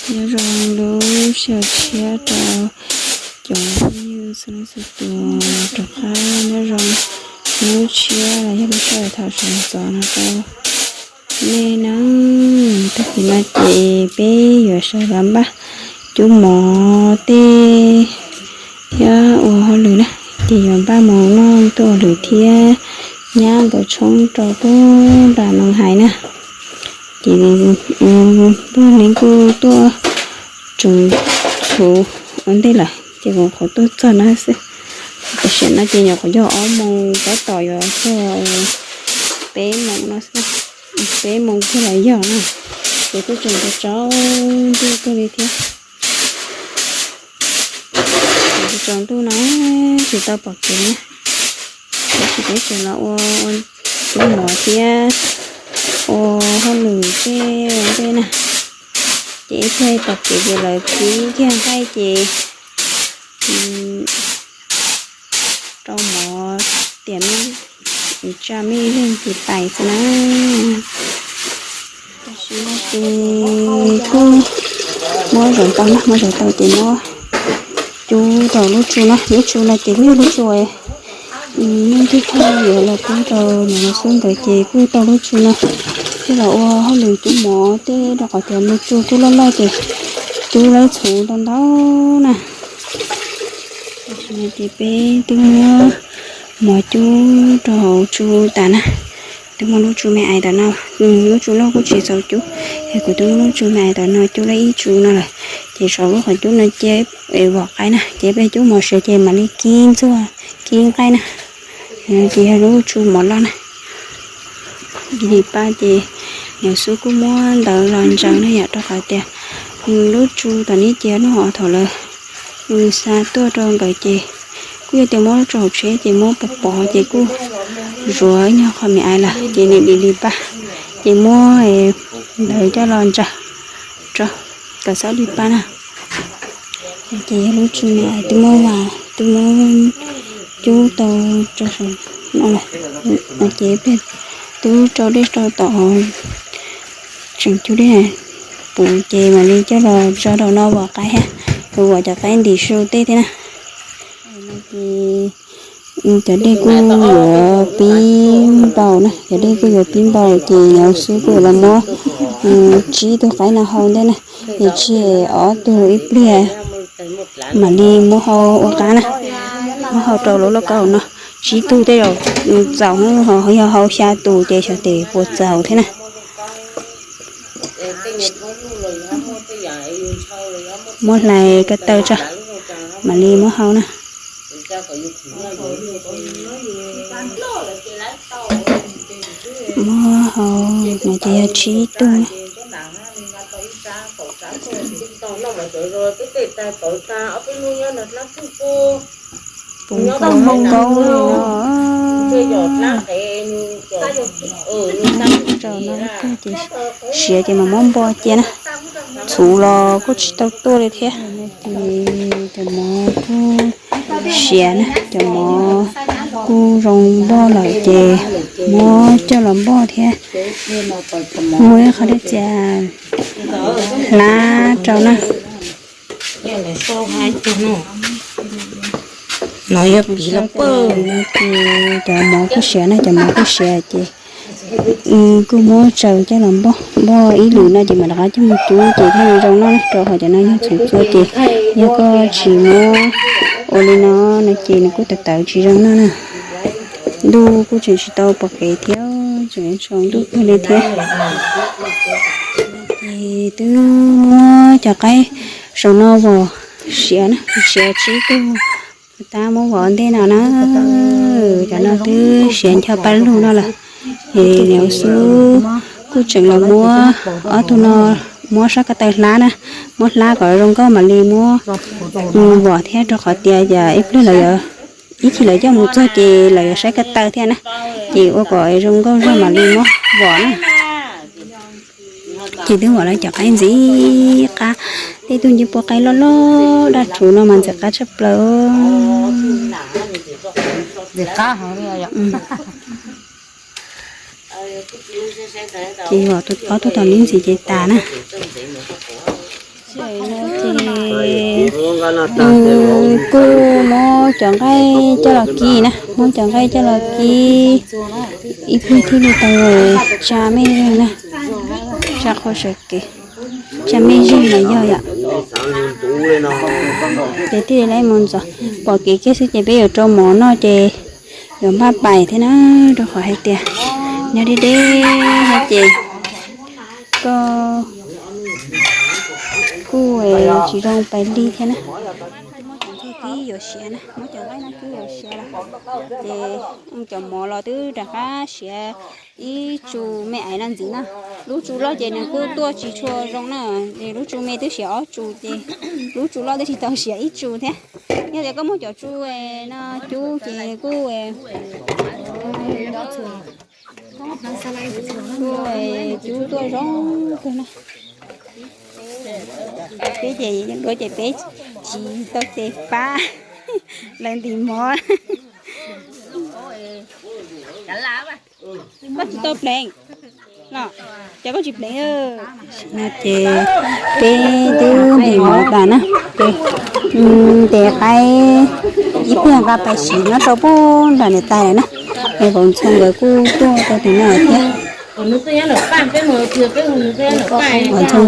Nyob zoo lub sij hawm tshiab rau cov phooj ywg txhua leej txhua tus, rov qab nyob zoo lub tshiab los yog lub sij hawm thaum sawv ntxov no rau nej nawb. Tag kis no ces peb yuav sawv los npaj cub mov tej thiab ua hauj lwm na, ces yuav npaj mus noj tuaj ua hauj lwm thiab nyab nkawd tshoob rau pub nram Noov Hais na. Ces npawg Neeb kuj tuaj tseem txhuv ua ntej lawm ces kuv qhuav tuaj txog na xwb. Tam sim no ces nyuam qhuav yog ob moos tab tom yuav txog peb moos no xwb, peb moos kawg los yog na. Ces kuj tseem tsaus ntuj kawg li thiab. Tseem tsaus ntuj no tsis tau pom kev na. Tab sis peb tseem los ua cub mov thiab ua hauj lwm tej ua ntej na. Ces ib pliag pom kev ces lawv kib kiag nqaij ces rau mov tiam me, tsa me leeg tis pais xwb na. Tam sim no ces kuj muab zaum tau na, muab zaum tau ces muab cub rau lub tsu na. Lub tsu no ces kuj yog lub tsu neej thij thaj yuav los pub rau niam Xub nkawd ces kuj tau lub tsu no coj los ua hauj lwm cub mov tej rau qhov tias lub tsu kuj loj loj ces cub lawv txhuv ntau ntau na. Tam sim no ces peb twb muab mov cub rau hauv tsu tas na. Twb muab lub tsu me ais tom no, lub tsu loj kuj tsis txaus cub, es kuv twb muab lub tsu me ais tom no cub lawv ib tsu no lawm. Ces saum lub qhov cub no ces vom qaib na, ces peb cub mov siav ces mam li kib ntxuag kib nqaij na. Ces yog lub tsu mov loj na. Ib lim pab ces niam Xub kuj muab ntawv los ntsaws na yom, rau qhov tias lub tsu tom neb cia no thaum lawv xa tuaj rau nkawd ces kuj yog tias muab lub tsu hauv tsheb ces muab pov pov ces kuj zuav nyuag qho me ais lawm ces nws dim lim pab ces muab ntawv coj los ntsaws rau kom txhob dim pab na. Ces yog lub tsu me ais twb muab vas twb muab cub tau rau saum no lawm, ces peb twb rau dej rau tom tseem cub dej puv ces mam li coj los tso rau no vom qaib thiab, los vom cov qaib ntim su tej thiab na. Ces cov dej kuj yuav pib npau na, cov dej kuj yuav pib npau ces niam Xub kuj yuav los muab tsib tug qaib no hau ntej na, es tseg ob tug ib pliag mam li muab hau ua qab na. Muab hau rau lub lauj kaub no, tsib tug tej zaum txaus, yog hau xya tus ces xyov tes puas txaus thiab na. Muab hlais ko taw tso, mam li muab hau na. Muab hau no ces yog tsib tug na. Puv nkaus li no. Rau no ces siav ces mam muab npo cia na. Txhuv los kuj tsis tau tuaj li thiab. Ces cov mov kuj siav na, cov mov kuj zoo npoj lawm ces muab coj los npoj thiab. Muab ib qho dej txias hlab rau na. No yog piv los pawg. Ces cov mov kuj siav na, cov mov kuj siav ces kuj muab tsaws coj los npoj, npoj ib lwm no ces mam rov qab coj mus cub ces thiaj li zoo noj na, rau qhov cov no yog txhuv txua ces yog koj tsis muab ua li no no ces nws kuj tawv tawv tsis zoo noj na. Ntuj kuj tseem tsis tau pom kev thiab, tseem tsaus ntuj kawg li thiab. Ces twb muab cov qaib saum no vom siav na, siav tsib tug, tab muab vom ntej no na. Cov no twb siav ncho paj lug no lawm. Ces niam Xub kuj tseem los muab ob tug no, muab sab ko taw hlab na, muab hlab kom zoo nkauj mam li muab vom thiab, rau qhov tias ib pliag lawv yuav, ib chim lawv coj mus txog ces lawv yuav saib ko taw thiab na, ces ua kom zoo nkauj zog mam li muab vom na. Ces twb vom lawv cov qaib ntxim qab, tej tug ncej puab qaib loj loj daj rhuv no mas ntxim qab tshaj plaws. Ces vom ob tug tom ib ntxiv ces tas na. Ces kuj muab cov nqaij coj los kib na, muab cov nqaij coj los kib, ib pliag thiaj li tau tsa mej zeeg na, tsa qhua sawv kev, tsa mej zeeg los yog yom. Ces thiaj li mus ntxov, pom kev kiag xwb ces peb yuav rau mov noj ces yuav npaj pais thiab na, rau qhov hais tias nyob deb deb no ces koj kuj tsis zoo pais li thiab na. Muab cov nqaij no kib yuav siav los, ces cov mov los twb rov qab siav ib tsu me aiv no ntxiv na. Lub tsu loj ces nws kuj tuaj tsis tshua zoo na, lub tsu me twb siav ob tsu ces lub tsu loj twb tsis tau siav ib tsu thiab. Yog tias koj muab cov tsu no cub ces kuj, kuj cub tuaj zoo kawg na. Peb ces duav ces peb tsis tau tes pab lawv ntim mov. Koj tsis tau pleev los, ces koj tsis pleev. No ces peb twb ntim mov tas na, ces ntes qaib ib pliag nqa pais siv nyob rau pub nram niam tais lawm na. Es vauv Ntxhoo nkawd kuj tuaj rau tim no thiab. Vauv Ntxhoo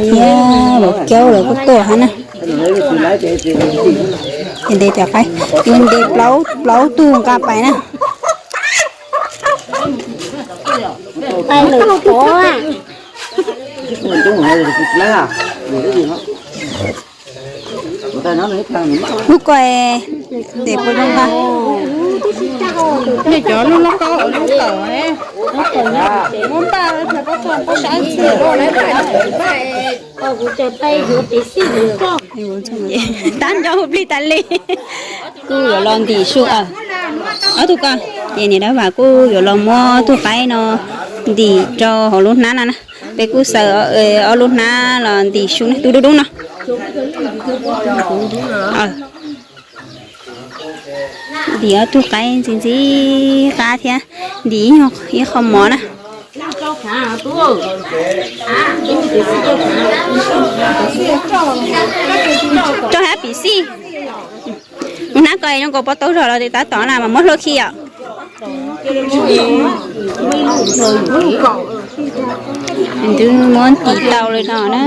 thiab vauv Kaub lawv kuj tuaj thiab na. Ces ntes cov qaib, ntes plaub tug nqa pais na. Lub ko ntes puas zoo nqa? Nej cov lub loj koj lub tawm, muab npaj, pob saib txhia. Tab nco hu plig tas li. Kuj yuav los ntim su, ob tug ko, ces niam dab vas kuj yuav los muab tug qaib no ntim rau hauv lub hnab no na. Peb kuj xaws ob lub hnab los ntim su na, tus dub dub no. Ntim ob tug qaib ntxi ntxi qab thiab ntim ib qho mov na. Rau hab pim xij. Hnab ko zoo nkaus pov tau zog los tab tom na mas muab hlua khi yom. Twb muab ntim tau li no na.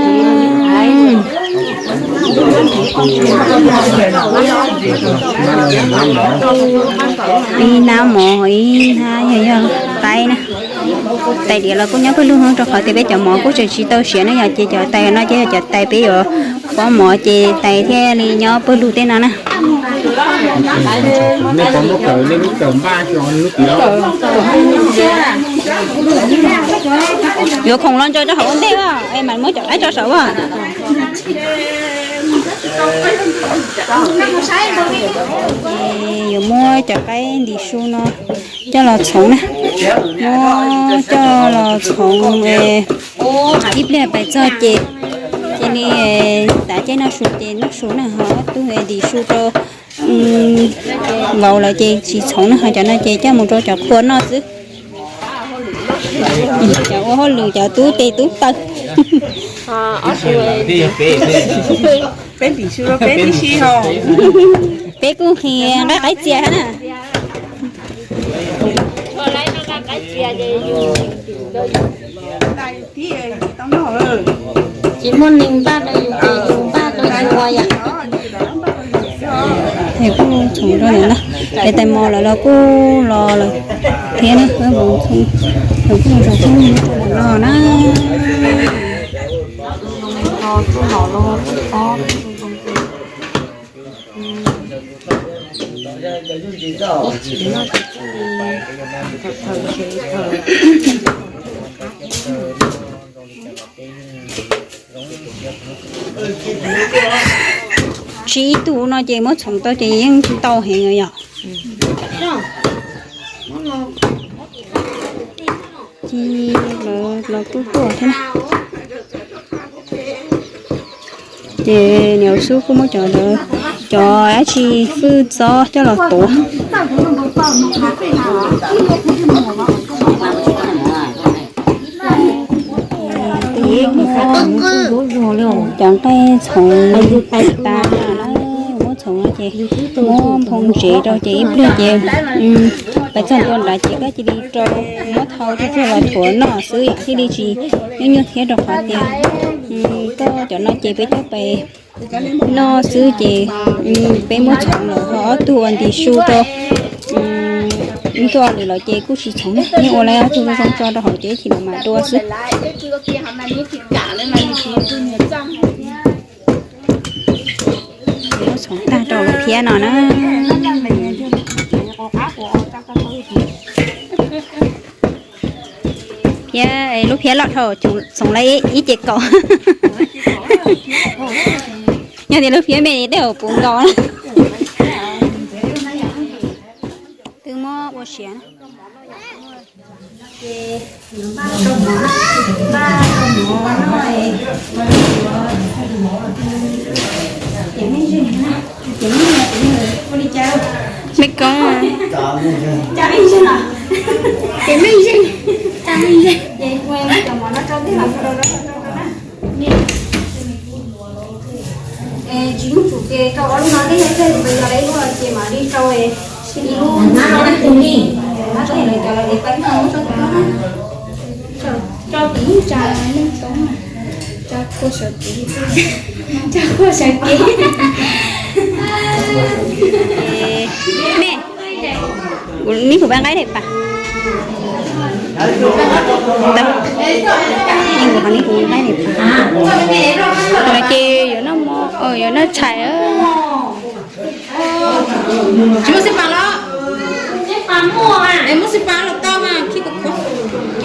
Ib hnab mov, ib hnab yog yog qaib na. Tais diav los kuj nyob pawg lug, rau qhov tias peb cov mov kuj tseem tsis tau siav ne, yog ces cov tais no ces yog cov tais peb yuav pob mov ces tais thiaj li nyob pawg lug tej no na. Yuav khoom los ntso rau hauv ua ntej, es mam muab cov qaib tso saum. Yuav muab cov qaib ntim su no coj los txhoov na, muab coj los txhoov, ib pliag pais txog ces, ces li tav caij noj su ces noj su na, ho ob tug ntim su rau vauv lawv ces tsis txhoov na, ho cov no ces coj mus rau cov qhua noj xwb. Cov ua hauj lwm cov tub tes tub taw. Peb ntim su rau peb tib si ho. Peb kuj nqhis nqaij qaib txias thiab na. Tsis muaj neeg npaj rau yus ces yus npaj rau yus ua yom. Es kuj txhoov rau na, es tais mos lawv los kuj los lawm thiab na, lawv kuj los txhoov rau no na. Tsis ib tug no ces muab txhoov tau ces yeej tau heev yom. Ci lawv los kuj tuaj thiab. Ces niam xub kuj muab cov, cov dab tsi fwj txob coj los tuav. Ib Cov nqaij txhoov tas no na, muab txhoov no ces muab nphoo ntsev rau ces ib pliag ces pais txog ntua nrad ces koj cia li rau muab thau rau los thuav noj xwb yom, thiaj li tsis nyuaj nyuaj thiab rau qhov tias koj cov no ces peb coj pais noj xwb ces peb muab txhoov lawm ho ob tug ua ntim su rau ib tug lwm los ces kuj tsis txhoov, yeej ua lawv ob tug zoo tso rau hauv ces ib chim no mam dua xwb. Muab txhoov tag rau lawm thiab no na. Phiab, lub phiab loj dhau, txhoov lawm ib ce kaum. Yog tias lub phiab me dej hauv puv nkaus. Twb muab ua siav. Me koob, tsis muaj tsum ces rau ob lub no, tej yog thiaj li yog ib lub ces mam li rau ib lub no na, tus ni, no rau lawv cov lawv ev pab no muab rau tus no na. Rau tim tsa neej toob na, tsa khuaj sawv kev, tsa khuaj sawv kev. Me, neb puas pab nqaij daim pam? Neb puas nqaij daim pam? Ces yuav noj mov, yuav noj tshais. Tsis muaj xib pas los? Muaj xib pas los tau mas khi.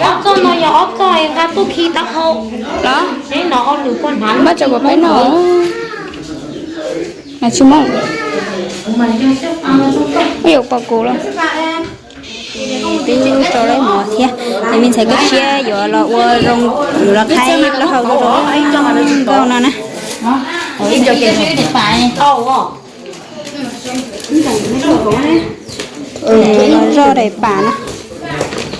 Ob txoj no yog ob txoj nqa tuaj khi taub hau los? Neb no ob lwm koj hnav. Npaj tso kom peb noj. Mas tsis muaj. Ib yam pom kuv los. Twb rau lawm mov thiab, ces me ntxhais Kab Siab yuav los ua zoo, yuav los qhaib plaub hau rau zoo nkauj no na. Los zoj daim pam na,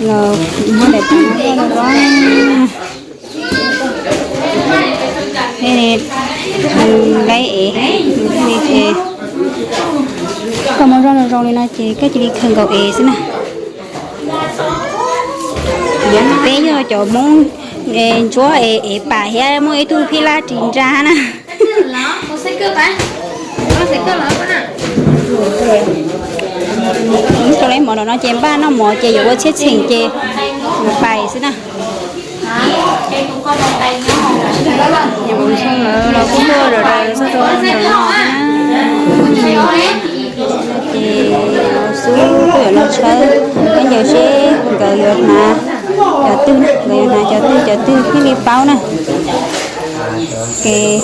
los muab daim pam no zoj rau. Nqaij ev, koj muab zoj zoo zoo li no ces koj cia li khaws nkaus ev xwb na. Peb yog cov Hmoob ntsuab ev pam thiab muaj ib tug phij laj ris nra na. Rau lawm mov no ces npaj noj mov ces yuav ua txhiaj txheem ces yuav pais xwb na. Ntxhoo lawv los kuj tuaj rawm rawv txog rau nram no thiab na. Ces xub kuj yuav los tshawb khaub ncaws seb nkawd yuav hnav cov twg, nkawd yuav hnav cov twg cov twg thiaj li paub na. Kev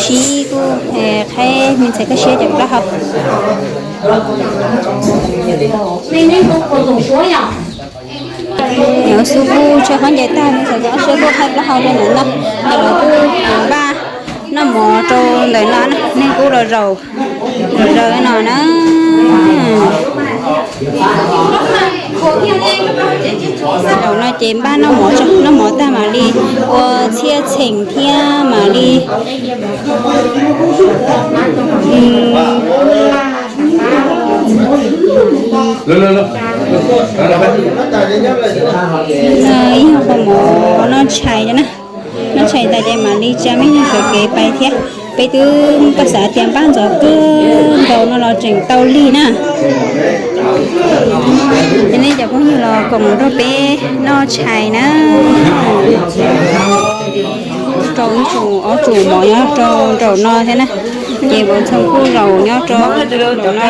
sib kuj qhaib me ntxhais Kab Siab cov plaub hau. Nws xub kuj tshawb khaub ncaws tag, me ntxhais Kab Siab kuj qhaib plaub hau rau ntawm no, ces lawv kuj npaj noj mov rau ntawm no na, neeg kuj los zaum, los zaum no na. Zaum no ces npaj noj mov, noj mov tag mam li ua txhiaj txheem thiab mam li ib qho mov noj tshais na. Noj tshais tas ces mam li tsa me neeg sawv kev pais thiab. Peb twb paj xav tias npaj ntxov kawg nkaus no los tseem tau lig na. Ces nej cov phooj ywg los koom nrog peb noj tshais na. Rau ib tsum ob tsum mov nyob rau nraum no thiab na. Ces Vauv Ntxhoo kuj zaum nyob rau nraum no na.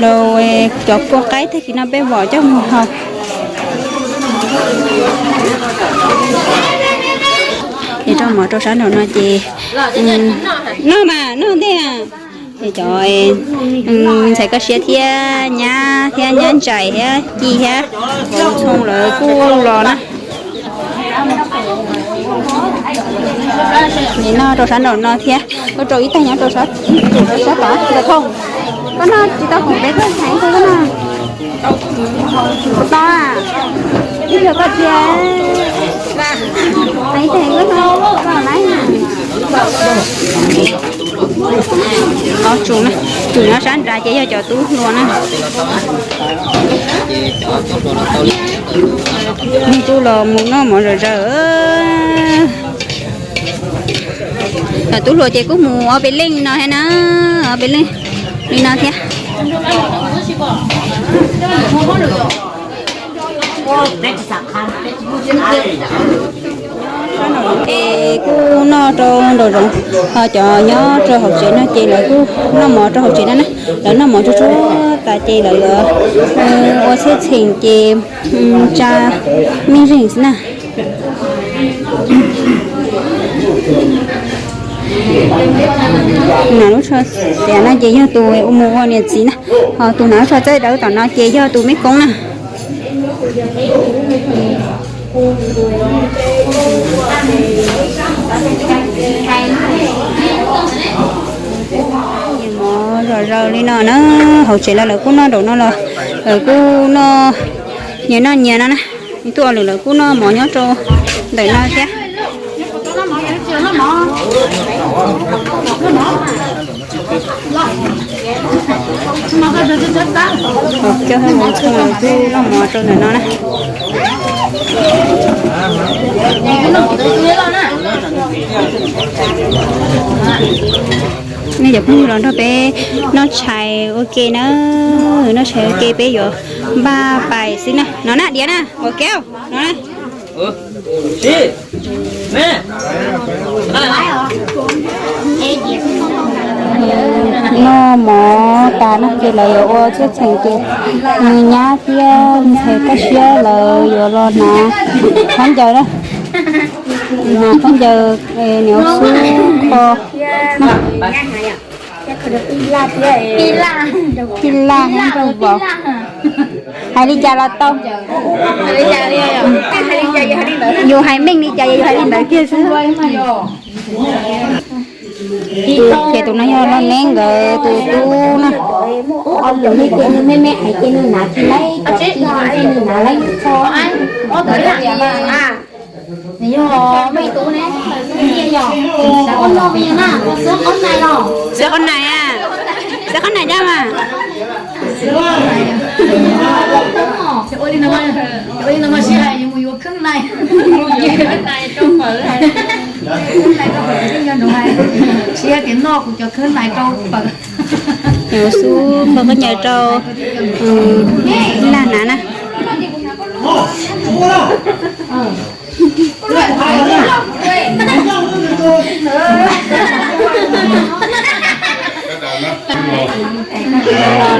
Rau cov kua qaib tag kis no peb vom coj mus hau. Ces rau mov rau sab nraum no ces noj mas noj ntej. Ces cov ntxhais Kab Siab thiab nyab thiab nyab ntsais thiab ci thiab Vauv Ntxhoo lawv kuj los na. Ces noj rau sab nraum no thiab, kuj rau ib tag nyob rau sab, rau sab tod, rau thauj. Koj noj tsis tau kuv peb tug heev koj noj. Kuv tau a, ib pliag koj thiab. Heev heev koj noj, koj laiv. Ob tug na, tus nyob sab nrad ces yog cov tub hluas na. Neeg kuj los mus noj mov zom zaws. Cov tub hluas ces kuj mus ob peb leej no thiab na, ob peb leej li no thiab. Es kuj noj rau nraum zoov, ho cov nyob rau hauv tsev no ces lawv kuj noj mov rau hauv tsev no na. Lawv noj mov tsuag tsuag tas ces lawv yuav ua txhiaj txheem ces tsa mej zeej xwb na. Nam lub tsho xiav no ces yog tus mus ua niam txiv na, ho tus nam lub tsho txawj dawb tom no ces yog tus mej koob na. Mov zom zaws li no na, hauv tsev los lawv kuj noj nraum no los lawv kuj noj nyias noj nyias no na. Tuaj lwm lawv kuj noj mov nyob rau ntawm no thiab. Coj lawv kuj noj mov rau ntawm no na. Nej cov phooj ywg los nrog peb noj tshais ua ke na, noj tshais ua ke peb yuav npaj pais xwb na. No na Diav na, ua ke no na. Noj mov tas no ces lawv yuav ua txhiaj txheem ces nyab thiab ntxhais Kaj Siab lawv yuav los hnav khaub ncaws na. Hnav khaub ncaws, niam xub kho. Tij laj, tij laj, nraug vauv. Hais li cas los tau. Yus hais meej li cas yus hais li ntawd kiag xwb. Ces tus no yog Laj Neeb nkawd tus tub na. Xwb qhov nais a, xwb qhov nais dab mas. Tsis yog tias noj kuv cov khawb nais rau pawg. Niam xub kho khaub ncaws rau Laj hnav na.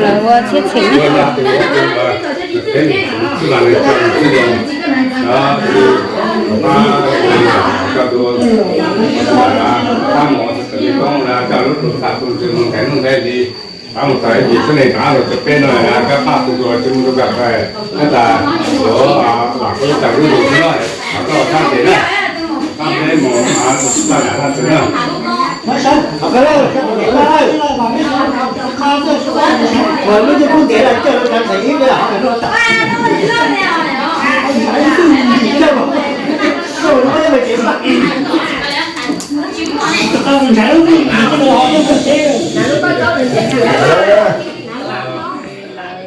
Lawv ua txhiaj txheem na.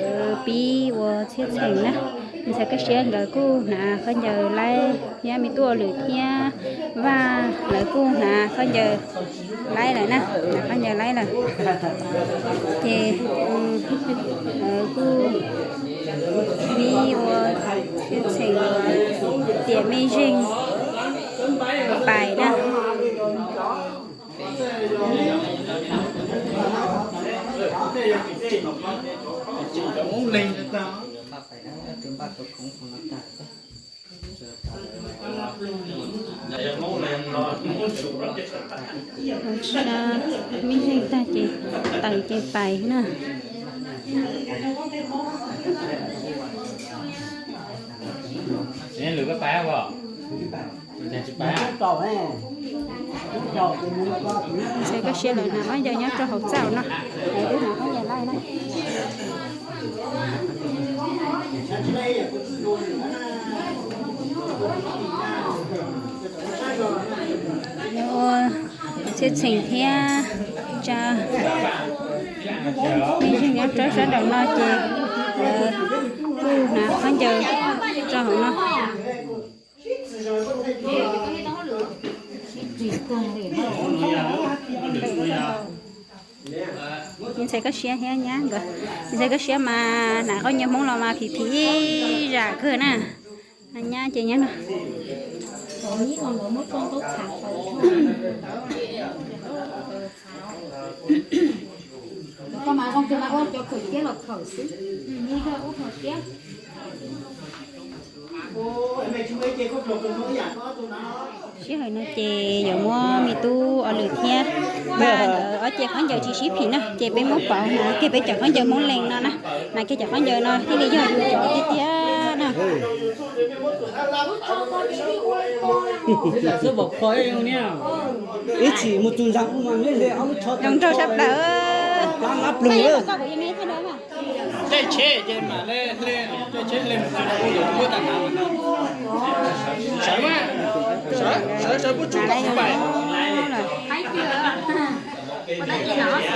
Lawv pib ua txhiaj txheem na. Ntxhais Kaj Siab nkawd kuj hnav khaub ncaws laib thiab, me tub Ua Lwm thiab Vaj lawv kuj hnav khaub ncaws laib lawm na, hnav khaub ncaws laib lawm. Ces lawv kuj pib ua txhiaj txheem tiam mej zeej pais na. Tsa mej zeej tag ces taws ces pais na. Ntxhais Kaj Siab lawv hnav khaub ncaws nyob rau hauv txaj no, lawv kuj hnav khaub ncaws laib. Ua txhiaj txheem thiab tsa, peb yeej nyob rau sab nraum no ces lawv kuj hnav khaub ncaws rau hauv no. Ntxhais Koj Siab thiab nyab nkawd, ntxhais Koj Siab mas hnav khaub ncaws Hmoob los mas phim phim zam kawg na. Nyab ces nyab no. Sij hawm no ces yuav muab me tub Ob Lwm thiab Paj nkawd ob ce khaub ncaws tsis sib phim na, ces peb muab pauv na, kiag peb cov khaub ncaws Hmoob Lees no na, na kiag cov khaub ncaws no thiaj li yog yus cov tiag tiag na. Ib chim mus tus ntag, zoo nraug sab plaws.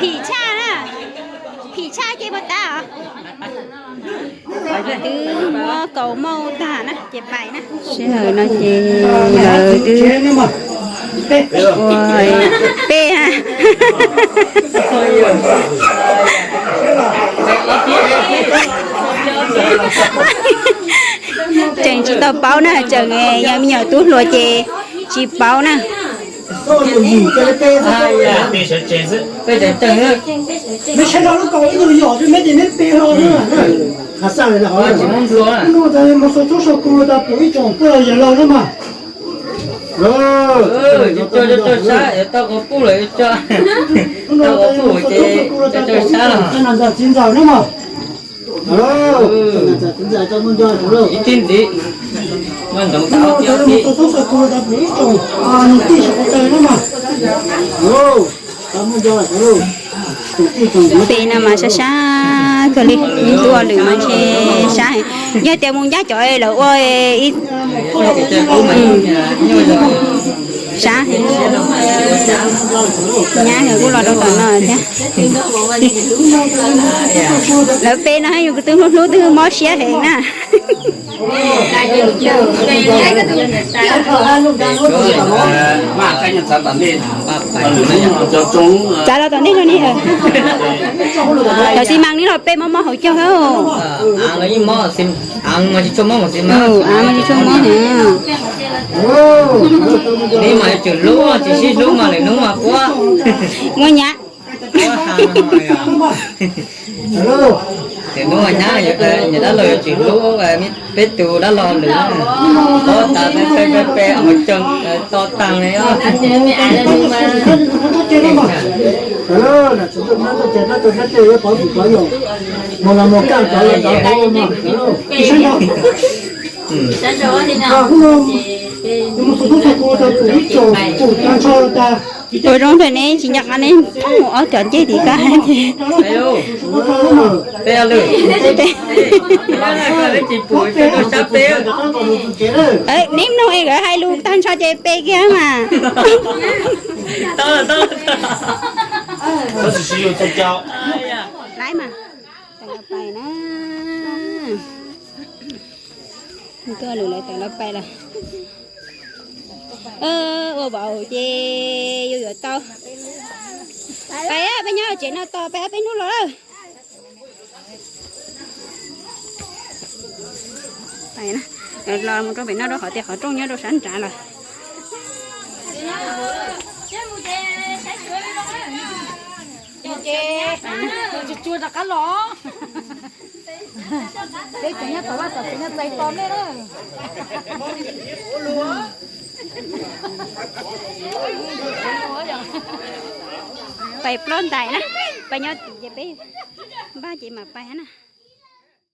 Phim tshaj na, phim tshaj ces puas tas os? Twb muab kaus mauj tag na ces pais na. Sij hawm no ces lawv twb ua peb ha. Tseem tsis tau paub na, tseem yog me nyuam tub hluas ces tsis paub na. Ib tib ntxiv, ntoo tas ob peb tib. Peb no mas sab sab kawg li, ib tug Ob Lwm mas ntshe sab heev. Yog tias mus ncaj cov lawv ua ib sab heev. Nyab nkawd kuj los rau tom no thiab. Lawv peb no yus kuj twb hlub hlub twb mob siab heev na. Txav los tom ntej no ni. Cov xi mas ni los peb mob mob hauv caug. Av mas tsis tshua mob heev. Li mas yuav tsum hlub, tsis sib hlub mas lwm hnub mas quab. Muaj nyab. Lwm hnub mas nyab, nyias dab laug yuav tsum hlub peb tus dab laug lwm. Quab tas peb peb peb hauv caug to taag li os. Ua zoo nrog neb tsis nco qab neb thooj ob cov ncej tim koj hais tias. Neb mloog es nkawd hais lus tag nrho ces pe kiag mas. Laiv mas, tawm los pais na. Koj lwm lawv tawm los pais lawm. Ua vauv ces yus yuav tau. Pais, peb nyob tsev no tos peb ob peb hnub los lawm. Los mus rau pem no rau qhov tias qhov rooj nyob rau sab nrad lawm. Tsuas rov qab los. Peb cov nyob tom vaj tom tsev no txais tos nej na. Pais plob ntais na, pais nyob tim ces peb npaj ces mam pais na.